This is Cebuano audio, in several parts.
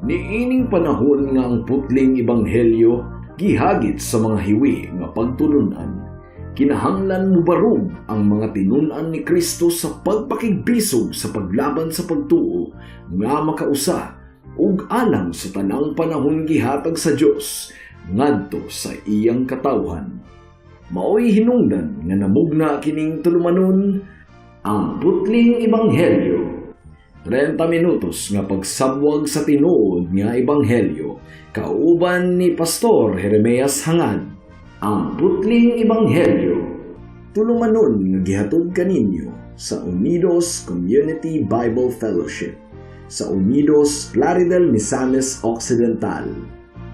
Niining panahon nga ang putling ebanghelyo gihagit sa mga hiwi nga pagtulunan, kinahanglan mubarog ang mga tinun-an ni Kristo sa pagpakigbisog sa paglaban sa pagtuo nga makausa ug alang sa tanang panahon gihatag sa Dios ngadto sa iyang katawhan. Maoy hinungdan nga namugna kining tulumanon, Ang Putling Ebanghelyo. 30 minutos nga pagsabwag sa tinuod nga ebanghelyo kauban ni Pastor Jeremias Hangad. Ang Putling Ebanghelyo. Tulumanon nga gihatod kaninyo sa Unidos Community Bible Fellowship sa Unidos, Plaridel, Misamis Occidental.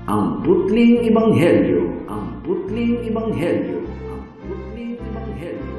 Ang Putling Ebanghelyo. Ang Putling Ebanghelyo. Ang Putling Ebanghelyo.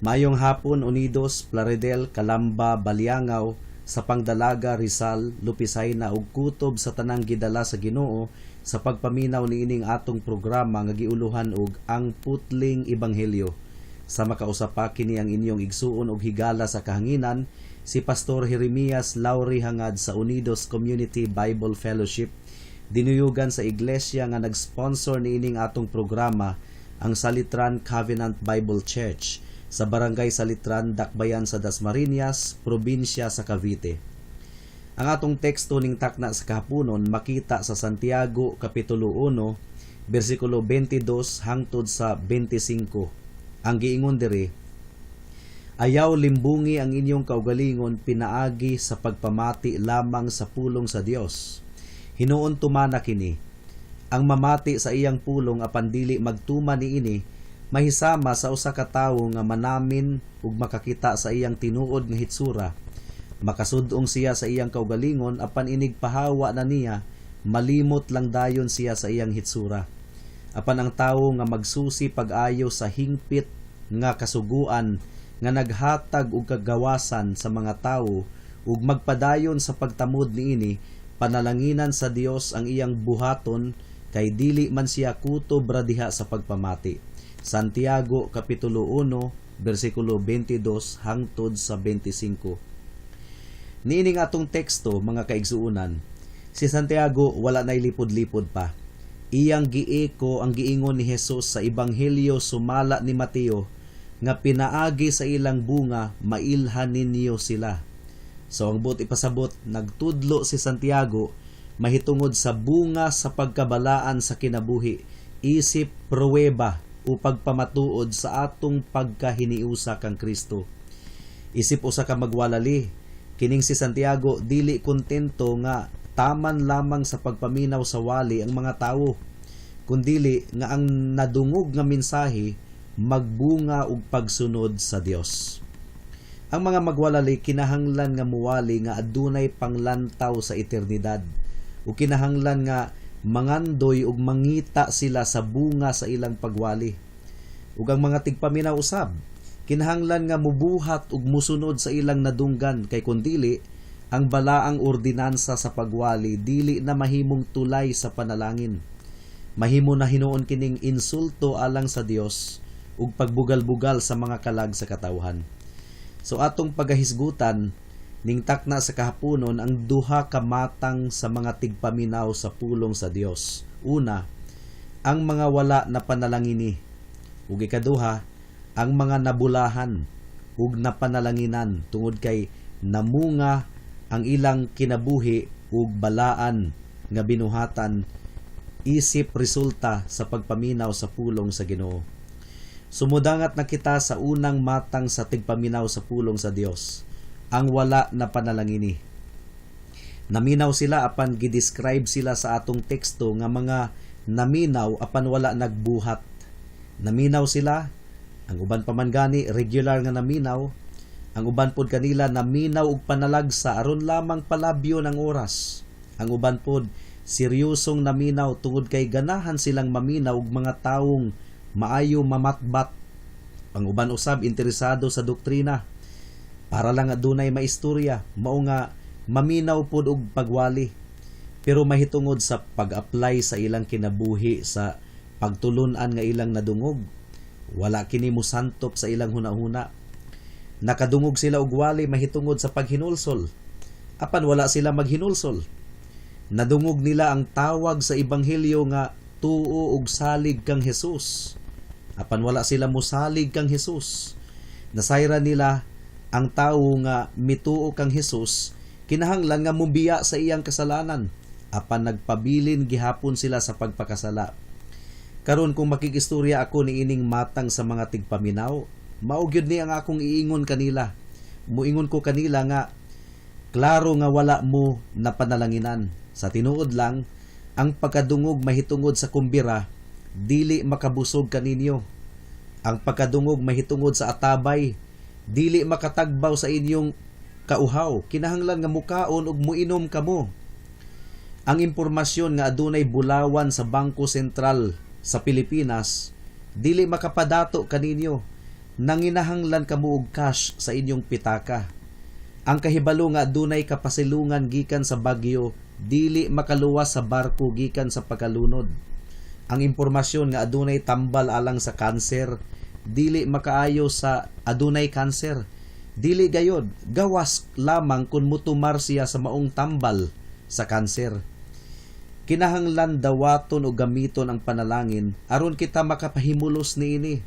Mayong hapon, Unidos, Plaridel, Calamba, Baliangaw, sa Pangdalaga, Rizal, Lupisayna ug kutob sa tanang gidala sa Ginoo sa pagpaminaw niining atong programa nga giuluhan og Ang Putling Ebanghelyo. Sa makausa pa, kini ang inyong igsuon og higala sa kahanginan, si Pastor Jeremias Lauri Hangad sa Unidos Community Bible Fellowship, dinuyugan sa iglesia nga nag-sponsor niining atong programa, ang Salitran Covenant Bible Church sa Barangay Salitran, Dakbayan sa Dasmariñas, probinsya sa Cavite. Ang atong teksto ning takna sa kahaponon makita sa Santiago Kapitulo 1, bersikulo 22 hangtod sa 25. Ang giingon diri, "Ayaw limbungi ang inyong kaugalingon pinaagi sa pagpamati lamang sa pulong sa Dios. Hinuon tumana kini. Ang mamati sa iyang pulong apan dili magtuman niini mahisama sa usa ka tawo nga manamin ug makakita sa iyang tinuod nga hitsura. Makasudong siya sa iyang kaugalingon, apan inig pahawa na niya, malimot lang dayon siya sa iyang hitsura. Apan ang tawo nga magsusi pag-ayo sa hingpit nga kasuguan nga naghatag og kagawasan sa mga tawo ug magpadayon sa pagtamod niini, panalanginan sa Dios ang iyang buhaton kay dili man siya kutob ra diha sa pagpamati." Santiago Kapitulo 1, bersikulo 22 hangtod sa 25. Niining atong teksto, mga kaigsuunan, si Santiago wala nay lipod-lipod pa. Iyang gieko ang giingon ni Jesus sa Ebanghelyo sumala ni Mateo nga pinaagi sa ilang bunga mailhan ninyo sila. So ang buot ipasabot, nagtudlo si Santiago mahitungod sa bunga sa pagkabalaan sa kinabuhi isip pruweba o pagpamatuod sa atong pagkahiniusa kang Kristo. Isip usa ka magwalali, kining si Santiago dili kontento nga taman lamang sa pagpaminaw sa wali ang mga tawo, kundili nga ang nadungog nga mensahe magbunga og pagsunod sa Dios. Ang mga magwalali kinahanglan nga muwali nga adunay panglantaw sa eternidad ug kinahanglan nga mangandoy ug mangita sila sa bunga sa ilang pagwali. Ug ang mga tigpaminaw usab kinahanglan nga mubuhat ug musunod sa ilang nadunggan, kay kun dili, ang balaang ordinansa sa pagwali dili na mahimong tulay sa panalangin. Mahimo na hinuon kining insulto alang sa Dios ug pagbugal-bugal sa mga kalag sa katawhan. So atong pagahisgutan ning takna sa kahaponon ang duha ka matang sa mga tigpaminaw sa pulong sa Dios. Una, ang mga wala na panalangini. Ug ikaduha, ang mga nabulahan ug napanalanginan tungod kay namunga ang ilang kinabuhi ug balaan nga binuhatan isip resulta sa pagpaminaw sa pulong sa Ginoo. Sumudangat na kita sa unang matang sa tigpaminaw sa pulong sa Dios, ang wala na panalangini. Naminaw sila, apan gidescribe sila sa atong teksto nga mga naminaw apan wala nagbuhat. Naminaw sila, ang uban pa man gani regular nga naminaw, ang uban pod kanila naminaw og panalagsa aron lamang palabyo ng oras. Ang uban pod seryosong naminaw tungod kay ganahan silang maminaw og mga tawong maayo mamatbat. Ang uban usab interesado sa doktrina. Para lang adunay maistorya, mao nga maminaw pod og pagwali. Pero mahitungod sa pag-apply sa ilang kinabuhi sa pagtulun-an nga ilang nadungog, wala kini mosantop sa ilang hunahuna. Nakadungog sila og wali mahitungod sa paghinulsol. Apan wala sila maghinulsol. Nadungog nila ang tawag sa ebanghelyo nga tuo og salig kang Jesus. Apan wala sila mosalig kang Jesus. Nasayran nila ang tawo nga mituo kang Jesus, kinahanglan nga mobiya sa iyang kasalanan. Apan nagpabilin gihapon sila sa pagpakasala. Karon, kung makigistorya ako niining matang sa mga tigpaminaw, mao gyud ni ang akong iingon kanila. Muingon ko kanila nga klaro nga wala mo na panalanginan. Sa tinuod lang, ang pagkadungog mahitungod sa kumbira dili makabusog kaninyo. Ang pagkadungog mahitungod sa atabay dili makatagbaw sa inyong kauhaw. Kinahanglan nga mukaon ug muinom kamo. Ang impormasyon nga adunay bulawan sa Bangko Sentral sa Pilipinas dili makapadato kaninyo. Nanginahanglan kamo og cash sa inyong pitaka. Ang kahibalo nga adunay kapasilungan gikan sa bagyo dili makaluwas sa barko gikan sa pagkalunod. Ang impormasyon nga adunay tambal alang sa kanser dili makaayo sa adunay kanser. Dili gayod, gawas lamang kung mutumar siya sa maong tambal sa kanser. Kinahanglan dawaton o gamiton ang panalangin aron kita makapahimulos niini.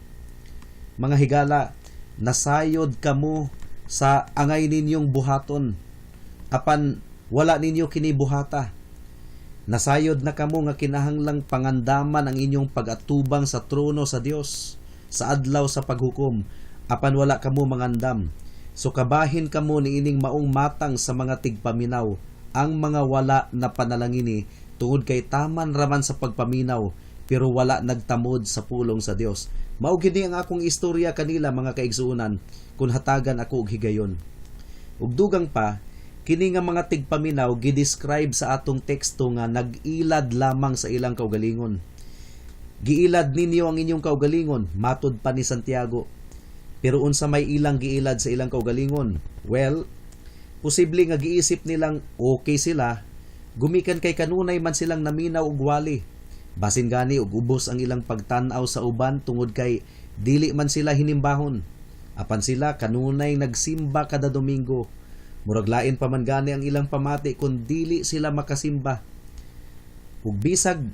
Mga higala, nasayod kamo sa angay ninyong buhaton. Apan wala ninyo kini buhata. Nasayod na kamo nga kinahanglang pangandaman ang inyong pag-atubang sa trono sa Dios sa adlaw sa paghukom, apan wala kamo mangandam. So kabahin kamo niining maong matang sa mga tigpaminaw, ang mga wala na panalangini, tungod kay taman raman sa pagpaminaw pero wala nagtamod sa pulong sa Dios. Mao gini ang akong istorya kanila, mga kaigsuonan, kung hatagan ako og higayon. Ug dugang pa, kini nga mga tigpaminaw gi-describe sa atong teksto nga nag-ilad lamang sa ilang kaugalingon. "Giilad ninyo ang inyong kaugalingon," matod pa ni Santiago. Pero unsa may ilang giilad sa ilang kaugalingon? Well, posible nga giisip nilang okay sila gumikan kay kanunay man silang naminaw og wali. Basin gani og ubos ang ilang pagtan-aw sa uban tungod kay dili man sila hinimbahon. Apan sila kanunay nagsimba kada Domingo. Murag lain pa man gani ang ilang pamati kung dili sila makasimba. Ug bisag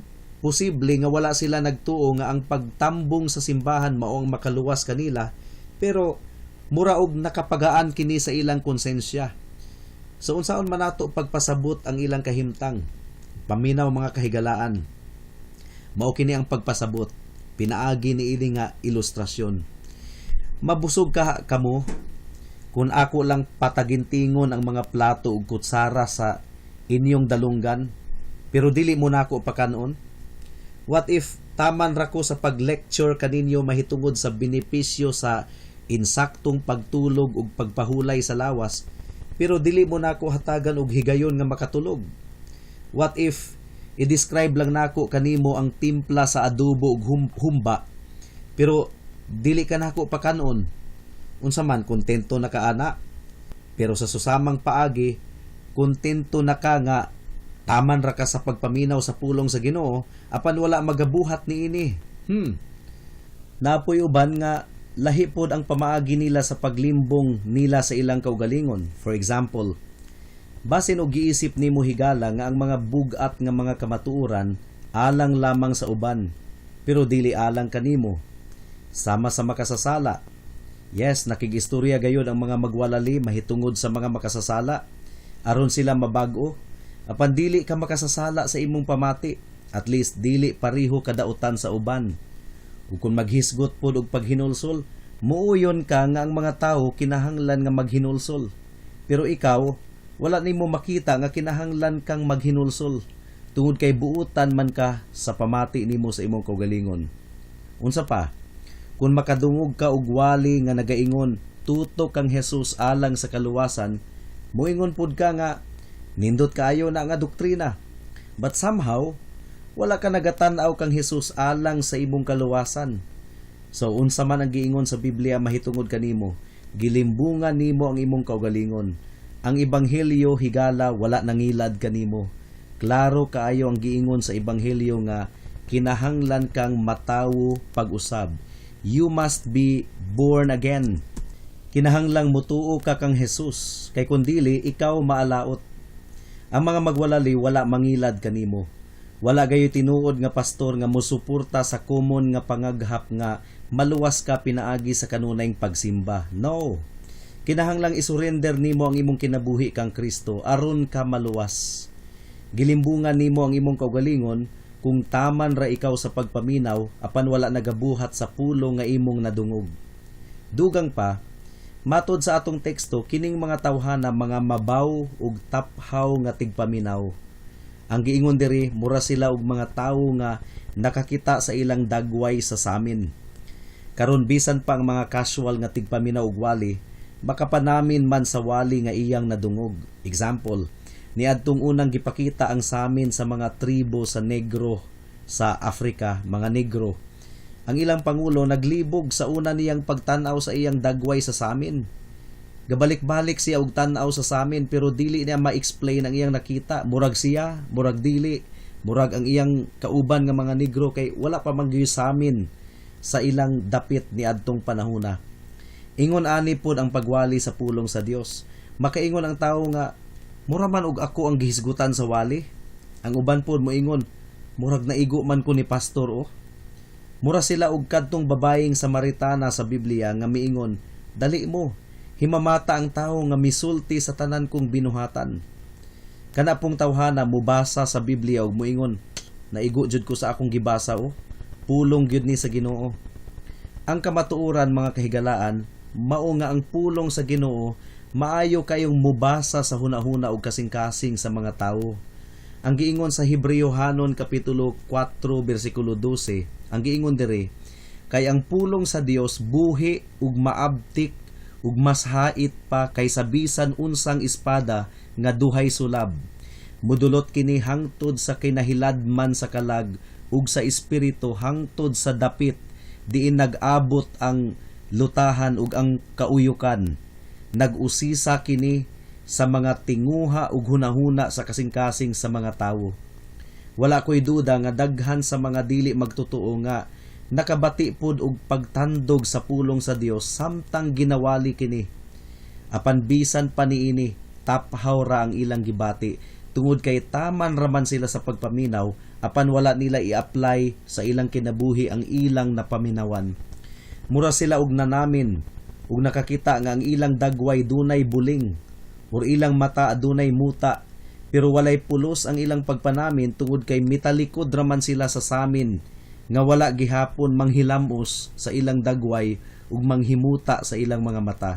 posible nga wala sila nagtuo nga ang pagtambong sa simbahan mao ang makaluwas kanila, pero mura og nakapagaan kini sa ilang konsensya. So unsaon man nato pagpasabot ang ilang kahimtang? Paminaw, mga kahigalaan. Mao kini ang pagpasabot. Pinaagi ni ini nga ilustrasyon. Mabusog kaha kamo kung ako lang patagintingon ang mga plato ug kutsara sa inyong dalunggan pero dili mo nako pakanon? What if taman ra ko sa pag-lecture kaninyo mahitungod sa benepisyo sa insaktong pagtulog ug pagpahulay sa lawas pero dili mo nako hatagan og higayon nga makatulog? What if i-describe lang nako kanimo ang timpla sa adobo ug humba pero dili ka nako pakanon? Unsa man, kontento na ka ana? Pero sa susamang paagi, kontento na ka nga taman ra ka sa pagpaminaw sa pulong sa Ginoo apan wala magabuhat niini. Napoy uban nga lahi pod ang pamaagi nila sa paglimbong nila sa ilang kaugalingon. For example, basin og giisip nimo, higala, nga ang mga bug-at nga mga kamatuoran alang lamang sa uban pero dili alang kanimo. Sama sa makasasala. Yes, nakigistorya gayud ang mga magwalali mahitungod sa mga makasasala aron sila mabag-o. Apan dili ka makasasala sa imong pamati, at least dili pareho kadautan sa uban. Ug kung maghisgot pod og paghinulsol, muuyon ka nga ang mga tawo kinahanglan nga maghinulsol. Pero ikaw, wala nimo makita nga kinahanglan kang maghinulsol tungod kay buutan man ka sa pamati nimo sa imong kaugalingon. Unsa pa? Kung makadungog ka og wali nga nagaingon, "Tutok kang Jesus alang sa kaluwasan," muingon pud ka nga nindot kaayo na nga doktrina. But somehow, wala ka nagatan-aw kang Jesus alang sa imong kaluwasan. So unsa man ang giingon sa Biblia mahitungod kanimo, Gilimbungan nimo ang imong kaugalingon. Ang ebanghelyo, higala, wala nangilad kanimo. Klaro kaayo ang giingon sa ebanghelyo nga kinahanglan kang matawo pag-usab. You must be born again. Kinahanglang mutuo ka kang Jesus, kay kun dili, ikaw maalaot. Ang mga magwalali wala mangilad kanimo. Wala gayo tinuod nga pastor nga mosuporta sa common nga pangaghap nga maluwas ka pinaagi sa kanunayng pagsimba. No. Kinahanglang isurrender nimo ang imong kinabuhi kang Kristo aron ka maluwas. Gilimbungan nimo ang imong kaugalingon kung taman ra ikaw sa pagpaminaw apan wala nagabuhat sa pulong nga imong nadungog. Dugang pa, matod sa atong teksto, kining mga tawhana mga mabaw ug taphaw nga tigpaminaw. Ang giingon diri, mura sila og mga tawo nga nakakita sa ilang dagway sa samin. Karon, bisan pa ang mga casual nga tigpaminaw og wali, makapanamin man sa wali nga iyang nadungog. Example, niadtong unang gipakita ang samin sa mga tribo sa Negro sa Afrika, mga Negro. Ang ilang pangulo naglibog sa una niyang pagtan-aw sa iyang dagway sa samin. Gabalik-balik siya og tan-aw sa samin pero dili niya ma-explain ang iyang nakita. Murag siya, murag dili, murag ang iyang kauban nga mga Negro kay wala pa man gyud samin sa ilang dapit niadtong panahona. Ingon ani pod ang pagwali sa pulong sa Dios. Makaingon ang tawo nga mura man og ako ang gihisgutan sa wali. Ang uban pod moingon, murag naigo man ko ni pastor oh. Mura sila og kadtong babayeng Samaritana sa Biblia nga miingon, "Dali mo, himamata ang tawo nga misulti sa tanan kong binuhatan." Kana pong tawhana mubasa sa Biblia ug moingon, "Naigo jud ko sa akong gibasa oh. Pulong gyud ni sa Ginoo." Ang kamatuoran, mga kahigalaan, mao nga ang pulong sa Ginoo maayo kayong mubasa sa hunahuna ug kasing-kasing sa mga tawo. Ang giingon sa Hebreohanon kapitulo 4 bersikulo 12, ang giingon diri, kay ang pulong sa Dios buhi ug maabtik ug mas hait pa kaysa bisan unsang espada nga duhay sulab. Mudulot kini hangtod sa kinahiladman sa kalag ug sa espiritu, hangtod sa dapit diin nag-abot ang lutahan ug ang kauyukan. Nag-usisa kini sa mga tinguha ug hunahuna sa kasing-kasing sa mga tawo. Wala ko'y duda nga daghan sa mga dili magtotoo nga nakabati pod og pagtandog sa pulong sa Dios samtang ginawali kini. Apan bisan pa niini, taphaw ra ang ilang gibati tungod kay taman raman sila sa pagpaminaw apan wala nila i-apply sa ilang kinabuhi ang ilang napaminawan. Mura sila og nanamin ug nakakita nga ang ilang dagway dunay buling or ilang mata adunay muta, pero walay pulos ang ilang pagpanamin tungod kay mitalikod raman sila sa samin nga wala gihapon manghilamos sa ilang dagway ug manghimuta sa ilang mga mata.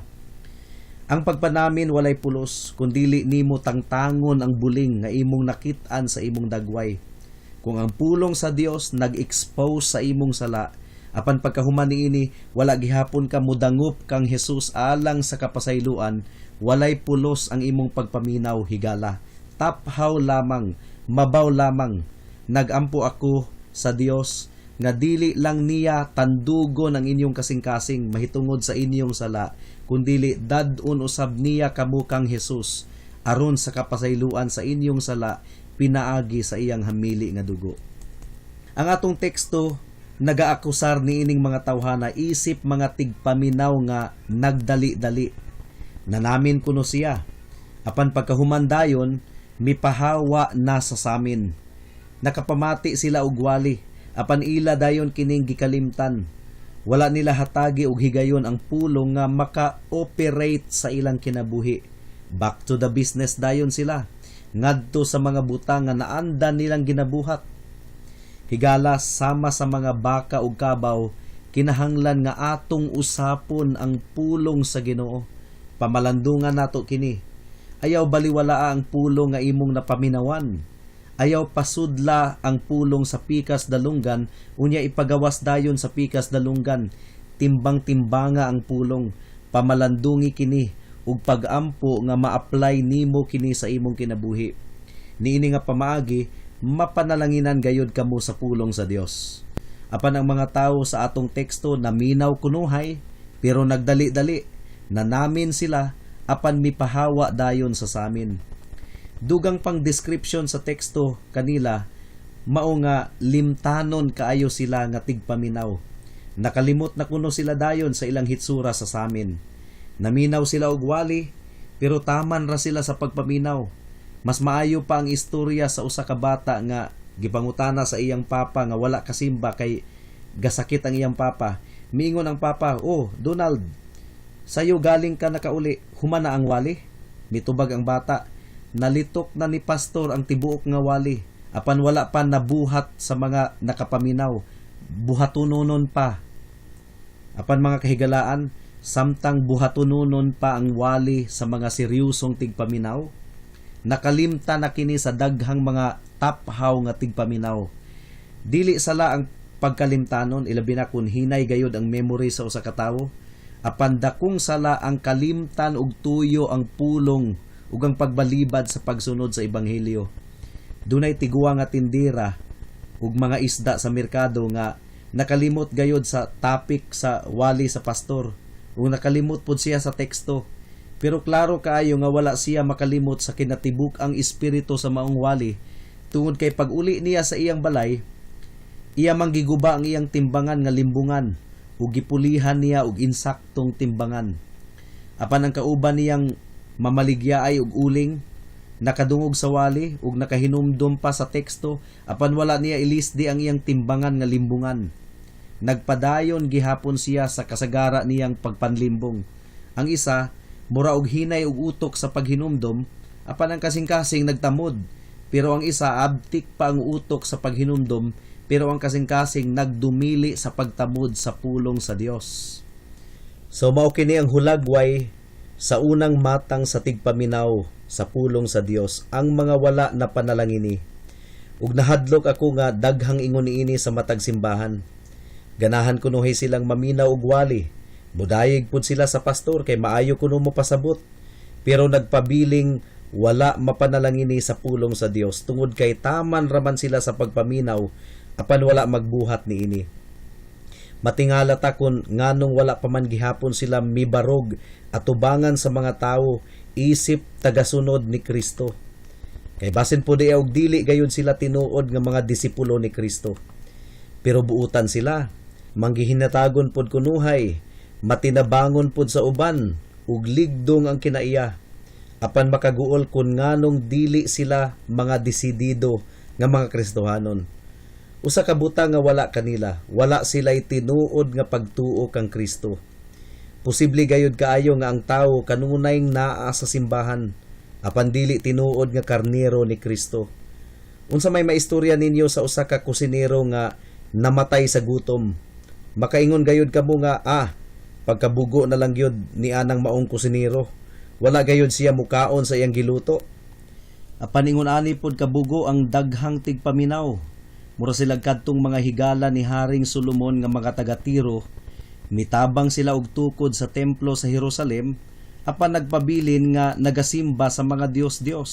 Ang pagpanamin walay pulos kung dili nimo tangtangon ang buling nga imong nakit-an sa imong dagway. Kung ang pulong sa Dios nag-expose sa imong sala, apan pagkahuman niini wala gihapon ka mudangop kang Jesus alang sa kapasayloan, walay pulos ang imong pagpaminaw, higala. Taphaw lamang, mabaw lamang. Nagampo ako sa Dios nga dili lang niya tandugon ang inyong kasing-kasing mahitungod sa inyong sala, kundili dad-on usab niya kamo kang Jesus aron sa kapasayloan sa inyong sala pinaagi sa iyang hamili nga dugo. Ang atong teksto nagaakusar niining mga tawhana isip mga tigpaminaw nga nagdali-dali. Nanamin kuno siya. Apan pagkahuman dayon, mipahawa na sa samin. Nakapamati sila og wali, apan ila dayon kining gikalimtan. Wala nila hatagi og higayon ang pulong nga maka-operate sa ilang kinabuhi. Back to the business dayon sila. Ngadto sa mga butang nga naandan nilang ginabuhat. Higala, sama sa mga baka ug kabaw, kinahanglan nga atong usapon ang pulong sa Ginoo. Pamalandungan nato kini. Ayaw baliwalaa ang pulong nga imong napaminawan. Ayaw pasudla ang pulong sa pikas dalunggan, unya ipagawas dayon sa pikas dalunggan. Timbang-timbanga ang pulong, pamalandungi kini ug pag-ampo nga ma-apply nimo kini sa imong kinabuhi. Niini nga pamaagi, mapanalanginan gayud kamo sa pulong sa Dios. Apan ang mga tawo sa atong teksto naminaw kunuhay pero nagdali-dali. Nanamin sila apan mipahawa dayon sa samin. Dugang pang description sa teksto kanila mao nga limtanon kaayo sila nga tigpaminaw. Nakalimot na kuno sila dayon sa ilang hitsura sa samin. Naminaw sila og wali pero taman ra sila sa pagpaminaw. Mas maayo pa ang istorya sa usa ka bata nga gipangutana sa iyang papa nga wala kasimba kay gasakit ang iyang papa. Miingon ang papa, "Oh, Donald, sayo galing ka nakauli, human na ang wali?" Mitubag ang bata, "Nalitok na ni pastor ang tibuok nga wali, apan wala pa nabuhat sa mga nakapaminaw, buhatunonon pa." Apan mga kahigalaan, samtang buhatunonon pa ang wali sa mga seryosong tigpaminaw, nakalimta na kini sa daghang mga taphaw nga tigpaminaw. Dili sala ang pagkalimtanon, ilabi na kun hinay gayod ang memory sa usa ka tawo, apan dakong sala ang kalimtan og tuyo ang pulong ug ang pagbalibad sa pagsunod sa ebanghelyo. Dunay tiguang nga tindera ug mga isda sa merkado nga nakalimot gayod sa topic sa wali sa pastor ug nakalimot pud siya sa teksto. Pero klaro kaayo nga wala siya makalimot sa kinatibuk ang espiritu sa maong wali tungod kay pag-uli niya sa iyang balay, iya mang giguba ang iyang timbangan nga limbungan ug gipulihan niya og insaktong timbangan. Apan ang kauban niyang mamaligyaay og uling nakadungog sa wali ug nakahinumdum pa sa teksto, apan wala niya ilisdi ang iyang timbangan nga limbungan. Nagpadayon gihapon siya sa kasagara niyang pagpanlimbong. Ang isa mura og hinay og utok sa paghinumdom, apan ang kasing-kasing nagtamod. Pero ang isa abtik pa ang utok sa paghinumdom, pero ang kasing-kasing nagdumili sa pagtamod sa pulong sa Dios. So mao kini ang hulagway sa unang matang sa tigpaminaw sa pulong sa Dios, ang mga wala na panalangini. Ug nahadlok ako nga daghang ingon niini sa matag simbahan. Ganahan kunohay silang maminaw og wali. Mudayig pud sila sa pastor kay maayo kuno mo pasabot. Pero nagpabiling wala mapanalangini sa pulong sa Dios tungod kay taman raman sila sa pagpaminaw apan wala magbuhat niini. Matingala ta kun nganong wala pa man gihapon sila mibarog atubangan sa mga tawo isip tagasunod ni Kristo. Kay basin po di og dili gayud sila tinuod nga mga disipulo ni Kristo. Pero buutan sila, manggihinatagon pod kunuhay, matinabangon pod sa uban, ug ligdong ang kinaiya. Apan makaguol kun nganong dili sila mga desidido nga mga Kristohanon. Usa ka butang nga wala kanila, wala sila'y tinuod nga pagtuo kang Kristo. Posible gayud kaayo nga ang tawo kanunay naa sa simbahan, apan dili tinuod nga karnero ni Kristo. Unsa may maistorya ninyo sa usa ka kusinero nga namatay sa gutom? Makaingon gayud kamo nga pagkabugo na lang gyud ni anang maong kusinero. Wala gayud siya mukaon sa iyang giluto. Apan ingon ani pod kabugo ang daghang tigpaminaw. Mura sila kadtong mga higala ni Haring Solomon nga mga taga-Tiro. Mitabang sila og tukod sa templo sa Jerusalem apan nagpabilin nga nagasimba sa mga Dios-Dios.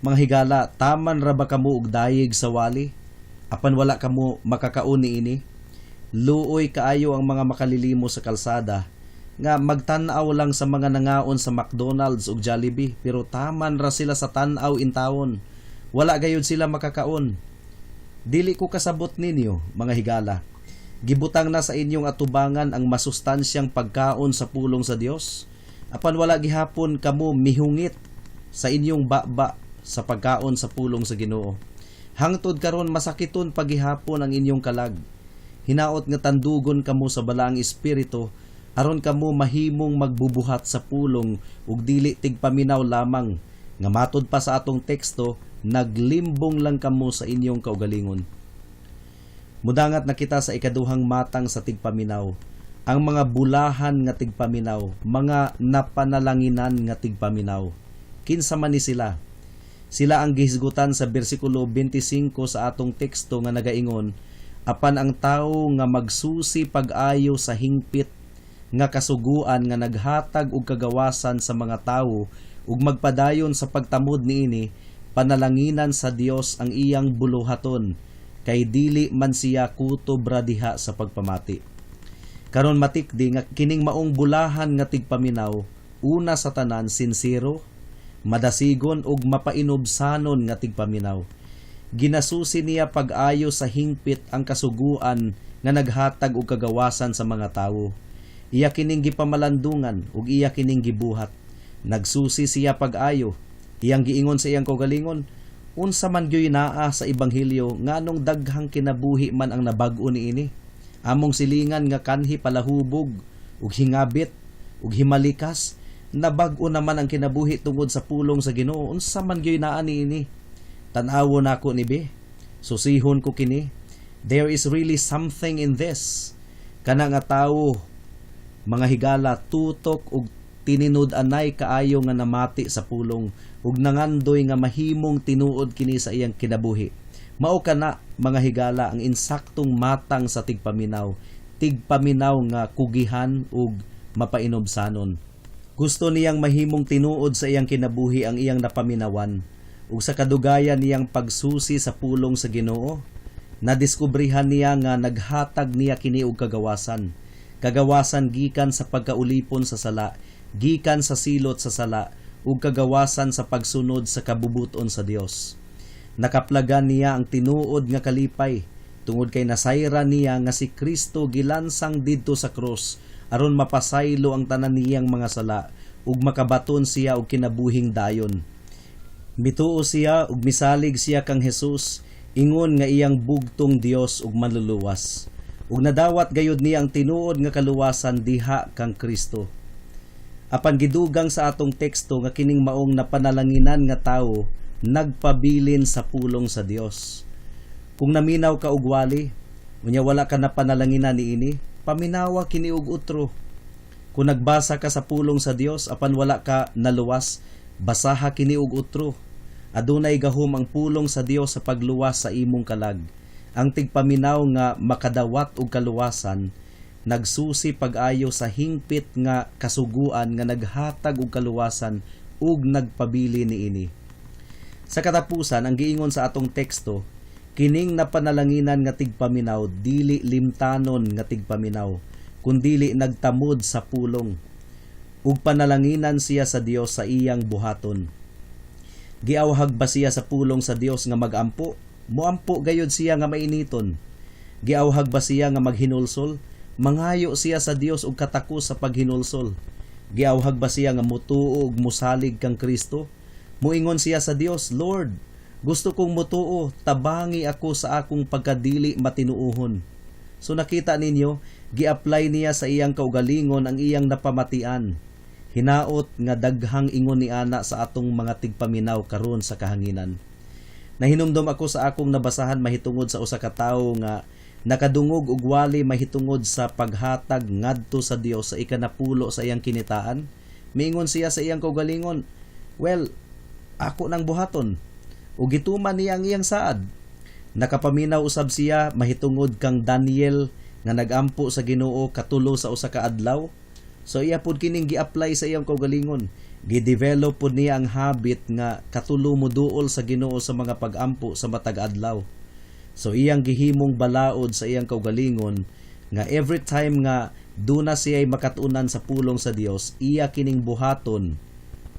Mga higala, taman ra ba kamo og dayig sa wali? Apan wala kamo makakaon niini? Luoy kaayo ang mga makalilimo sa kalsada nga magtan-aw lang sa mga nangaon sa McDonald's ug Jollibee, pero taman ra sila sa tan-aw intawon. Wala gayud sila makakaon. Dili ko kasabot ninyo, mga higala. Gibutang na sa inyong atubangan ang masustansyang pagkaon sa pulong sa Dios. Apan wala gihapon kamo mihungit sa inyong baba sa pagkaon sa pulong sa Ginoo. Hangtod karon masakiton pagihapon ang inyong kalag. Hinaot nga tandugon kamo sa balaang espiritu aron kamo mahimong magbubuhat sa pulong ug dili tigpaminaw lamang nga matod pa sa atong teksto naglimbong lang kamo sa inyong kaugalingon. Mudangat na kita sa ikaduhang matang sa tigpaminaw, ang mga bulahan nga tigpaminaw, mga napanalanginan nga tigpaminaw. Kinsa man ni sila? Sila ang gihisgutan sa bersikulo 25 sa atong teksto nga nagaingon, apan ang tawo nga magsusi pag-ayo sa hingpit nga kasuguan nga naghatag og kagawasan sa mga tawo ug magpadayon sa pagtamod niini, panalanginan sa Dios ang iyang buluhaton kay dili man siya kutob ra diha sa pagpamati. Karon matikdi nga kining maong bulahan nga tigpaminaw, una sa tanan sinsero, madasigon ug mapainubsanon nga tigpaminaw. Ginasusi niya pag-ayo sa hingpit ang kasuguan nga naghatag og kagawasan sa mga tawo. Iya kining gipamalandungan ug iya kining gibuhat. Nagsusi siya pag-ayo. Iyang giingon sa iyang kaugalingon, "Unsa man gyoy naa sa ebanghelyo, nganong daghang kinabuhi man ang nabag-o niini? Among silingan nga kanhi palahubog ug hingabit ug himalikas, nabag-o naman ang kinabuhi tungod sa pulong sa Ginoo. Unsa man gyoy naa niini? Tan-awon nako ni be. Susihon ko kini. There is really something in this." Kana nga tawo, mga higala, tutok ug tininud-anay kaayo nga namati sa pulong ug nangandoy nga mahimong tinuod kini sa iyang kinabuhi. Mao kana, mga higala, ang insaktong matang sa tigpaminaw, tigpaminaw nga kugihan ug mapainubsanon. Gusto niyang mahimong tinuod sa iyang kinabuhi ang iyang napaminawan, ug sa kadugayan niyang pagsusi sa pulong sa Ginoo, nadiskubrihan niya nga naghatag niya kini og kagawasan. Kagawasan gikan sa pagkaulipon sa sala, gikan sa silot sa sala, ug kagawasan sa pagsunod sa kabubuton sa Dios. Nakaplagan niya ang tinuod nga kalipay tungod kay nasayran niya nga si Kristo gilansang didto sa krus aron mapasaylo ang tanan niyang mga sala ug makabaton siya og kinabuhing dayon. Mituo siya ug misalig siya kang Jesus ingon nga iyang bugtong Dios ug Manluluwas. Ug nadawat gayud niya ang tinuod nga kaluwasan diha kang Kristo. Apan gidugang sa atong teksto nga kining maong napanalanginan nga tawo nagpabilin sa pulong sa Dios. Kung naminaw ka og wali, unya wala ka napanalanginan niini, paminawa kini og utro. Kung nagbasa ka sa pulong sa Dios apan wala ka naluwas, basaha kini og utro. Adunay gahom ang pulong sa Dios sa pagluwas sa imong kalag. Ang tigpaminaw nga makadawat og kaluwasan nagsusi pag-ayo sa hingpit nga kasuguan nga naghatag og kaluwasan ug nagpabili niini. Sa katapusan, ang giingon sa atong teksto, kining napanalanginan nga tigpaminaw dili limtanon nga tigpaminaw, kundili nagtamod sa pulong ug panalanginan siya sa Dios sa iyang buhaton. Giawhag ba siya sa pulong sa Dios nga magampo? Muampo gayud siya nga mainiton. Giawhag ba siya nga maghinulsol? Mangayo siya sa Dios og katakos sa paghinulsol. Giawhag ba siya nga mutuo ug musalig kang Kristo? Muingon siya sa Dios, "Lord, gusto kong mutuo, tabangi ako sa akong pagkadili matinuohon." So nakita ninyo, gi-apply niya sa iyang kaugalingon ang iyang napamatian. Hinaot nga daghang ingon ni ana sa atong mga tigpaminaw karon sa kahanginan. Nahinumdom ako sa akong nabasahan mahitungod sa usa ka tawo nga nakadungog og wali mahitungod sa paghatag ngadto sa Dios sa ikanapulo sa iyang kinitaan. Miingon siya sa iyang kaugalingon, "Well, ako nang buhaton." Ug gituman niya ang iyang saad. Nakapaminaw usab siya mahitungod kang Daniel nga nagampo sa Ginoo katulo sa usa ka adlaw. So iya pud kining gi-apply sa iyang kaugalingon. Gi-develop pud niya ang habit nga katulo moduol sa Ginoo sa mga pag-ampo sa matag adlaw. So iyang gihimong balaod sa iyang kaugalingon nga every time nga duna siya'y makatunan sa pulong sa Dios, iya kining buhaton,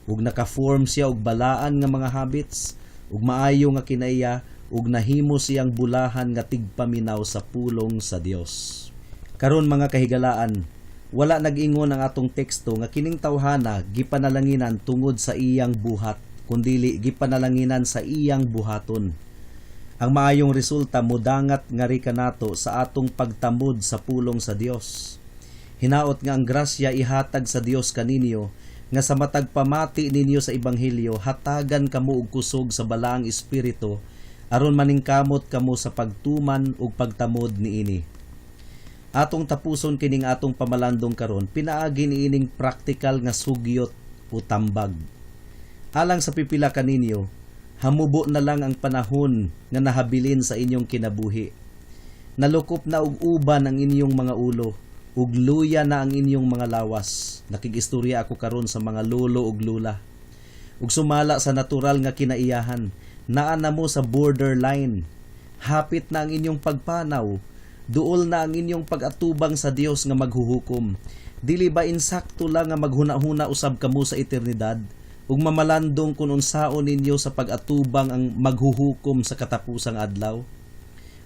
ug naka-form siya og balaan nga mga habits ug maayo nga kinaiya, ug nahimo siyang bulahan nga tigpaminaw sa pulong sa Dios. Karon, mga kahigalaan, wala nag-ingon ang atong teksto nga kining tawhana gipanalanginan tungod sa iyang buhat, kundili gipanalanginan sa iyang buhaton. Ang maayong resulta mudangat ngari kanato sa atong pagtamod sa pulong sa Dios. Hinaot nga ang grasya ihatag sa Dios kaninyo nga sa matag pamati ninyo sa ebanghelyo, hatagan kamo og kusog sa Balaang Espiritu aron maningkamot kamo sa pagtuman ug pagtamod niini. Atong tapuson kining atong pamalandong karon pinaagi niining praktikal nga sugyot o tambag. Alang sa pipila kaninyo, hamubo na lang ang panahon nga nahabilin sa inyong kinabuhi. Nalukop na og uban ang inyong mga ulo, ug luya na ang inyong mga lawas. Nakigistorya ako karon sa mga lolo ug lula. Ug sumala sa natural nga kinaiyahan, naa na mo sa borderline. Hapit na ang inyong pagpanaw. Duol na ang inyong pag-atubang sa Dios nga maghuhukom. Dili ba insakto lang nga maghuna-huna usab kamo sa eternidad ug mamalandong kun unsaon ninyo sa pag-atubang ang maghuhukom sa katapusang adlaw?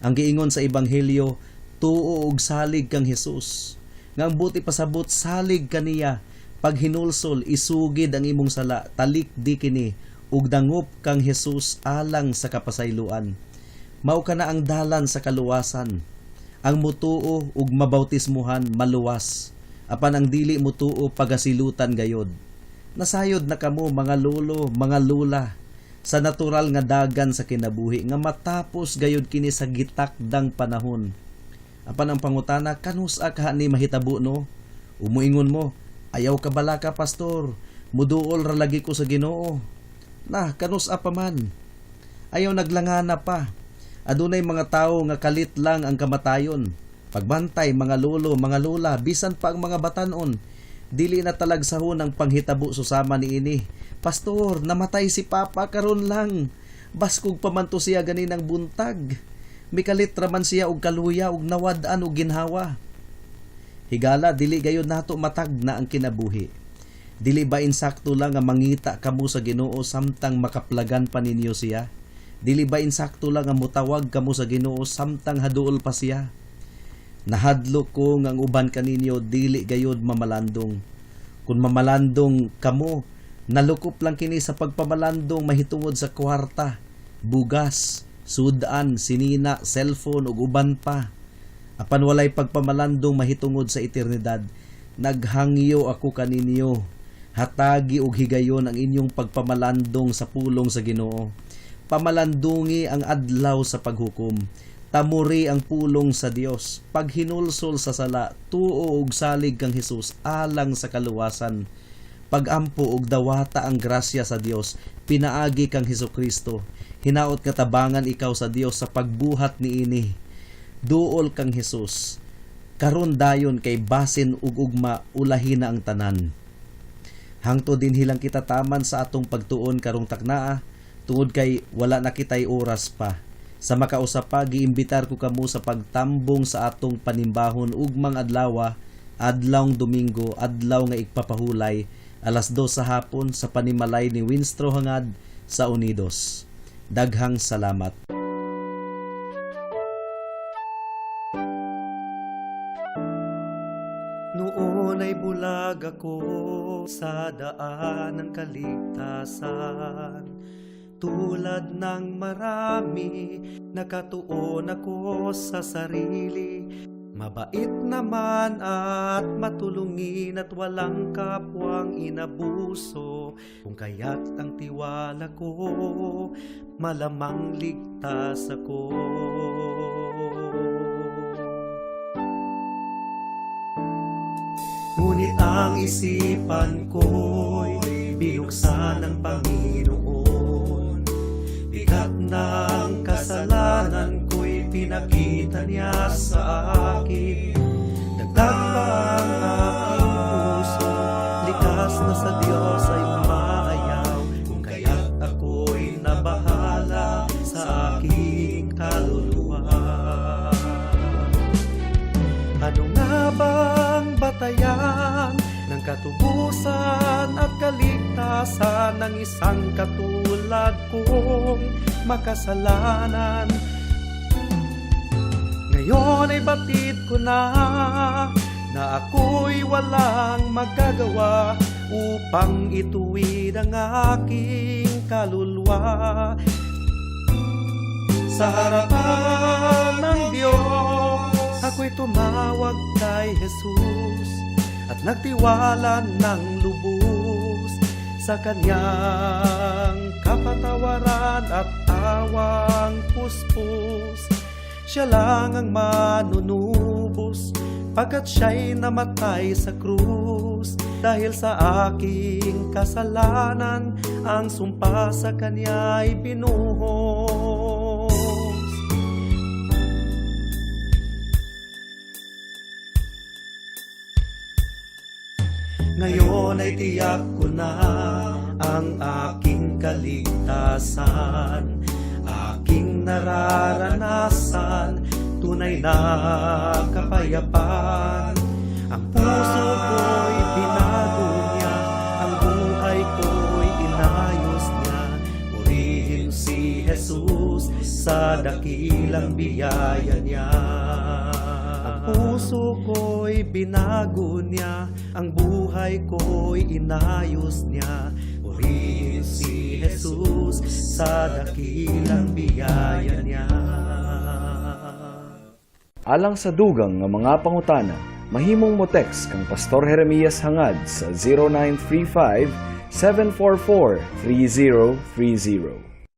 Ang giingon sa ebanghelyo, tuo og salig kang Hesus. Nga ang buot ipasabot, salig kaniya. Paghinulsol, isugid ang imong sala, talikdi kini ug dangop kang Hesus alang sa kapasayloan. Mao kana ang dalan sa kaluwasan. Ang mutuo ug mabautismuhan, maluwas. Apan ang dili mutuo, pagasilutan gayod. Nasayod na kamo, mga lolo, mga lola, sa natural nga dagan sa kinabuhi nga matapos gayod kini sa gitakdang panahon. Apan ang pangutana, kanus-a kaha ni mahitabo, no? Umuingon mo, "Ayaw ka balaka, pastor, muduol ra lagi ko sa Ginoo." Na, kanus-a pa man? Ayaw naglangana pa. Adunay mga tawo nga kalit lang ang kamatayon. Pagbantay, mga lolo, mga lola, bisan pa ang mga batanon, dili na talagsahon ang panghitabo susama niini. "Pastor, namatay si Papa karon lang. Baskog pa man to siya ganinang buntag. Mikalit ra man siya og kaluya og nawad-an og ginhawa." Higala, dili gayod nato matag-na ang kinabuhi. Dili ba insakto lang nga mangita kamo sa Ginoo samtang makaplagan pa ninyo siya? Dili ba insakto lang nga mutawag kamo sa Ginoo samtang haduol pa siya? Nahadlok ko nga ang uban kaninyo dili gayod mamalandong. Kung mamalandong kamo, nalukop lang kini sa pagpamalandong mahitungod sa kwarta, bugas, sudan, sinina, cellphone ug uban pa. Apan walay pagpamalandong mahitungod sa eternidad. Naghangyo ako kaninyo. Hatagi og higayon ang inyong pagpamalandong sa pulong sa Ginoo. Pamalandungi ang adlaw sa paghukom. Tamuri ang pulong sa Dios. Paghinulsol sa sala, tuo og salig kang Hesus alang sa kaluwasan. Pagampo og dawata ang grasya sa Dios pinaagi kang Hesukristo. Hinaot nga tabangan ikaw sa Dios sa pagbuhat niini. Duol kang Hesus. Karon dayon, kay basin ug ugma ulahi na ang tanan. Hangtod dinhi lang kita taman sa atong pagtuon karong taknaa tungod kay wala na kitay oras pa. Sa makausa pa, giimbitar ko kamo sa pagtambong sa atong panimbahon ugmang adlawa, adlawng Domingo, adlaw nga igpapahulay, 2:00 sa hapon sa panimalay ni Winstro Hangad sa Unidos. Daghang salamat. Noon ay bulag ako sa daan ng kaligtasan. Tulad ng marami, nakatuon ako sa sarili. Mabait naman at matulungin at walang kapwang inabuso. Kung kaya't ang tiwala ko, malamang ligtas ako. Ngunit ang isipan ko'y binuksan ng Panginoon. Bigat ng kasalanan ko'y pinakita niya sa akin. Dagdag pa ang aking puso, likas na sa Diyos ay umaayaw. Kung kaya't ako'y nabahala sa aking kaluluwa. Ano nga bang batayan ng katubusan at kaligtasan ng isang katulad kong makasalanan? Ngayon ay batid ko na na ako'y walang magagawa upang ituwid ang aking kaluluwa. Sa harapan ng Diyos, ako'y tumawag kay Jesus at nagtiwala ng lubos sa kanyang kapatawaran at awang puspos. Siya lang ang manunubos pagkat siya'y namatay sa krus. Dahil sa aking kasalanan, ang sumpa sa kanya ay binuhos. Ngayon ay tiyak ko na ang aking kaligtasan. Aking nararanasan, tunay. Tunay na kapayapaan. Ang puso ko'y binago niya, ang buhay ko'y inayos niya. Purihin si Jesus sa dakilang biyaya niya. Ang puso ko'y binago niya, ang buhay ko'y inayos niya. Purihin si Jesus sa dakilang biyaya niya. Alang sa dugang nga mga pangutana, mahimong mo text kang Pastor Jeremias Hangad sa 0935 744 3030.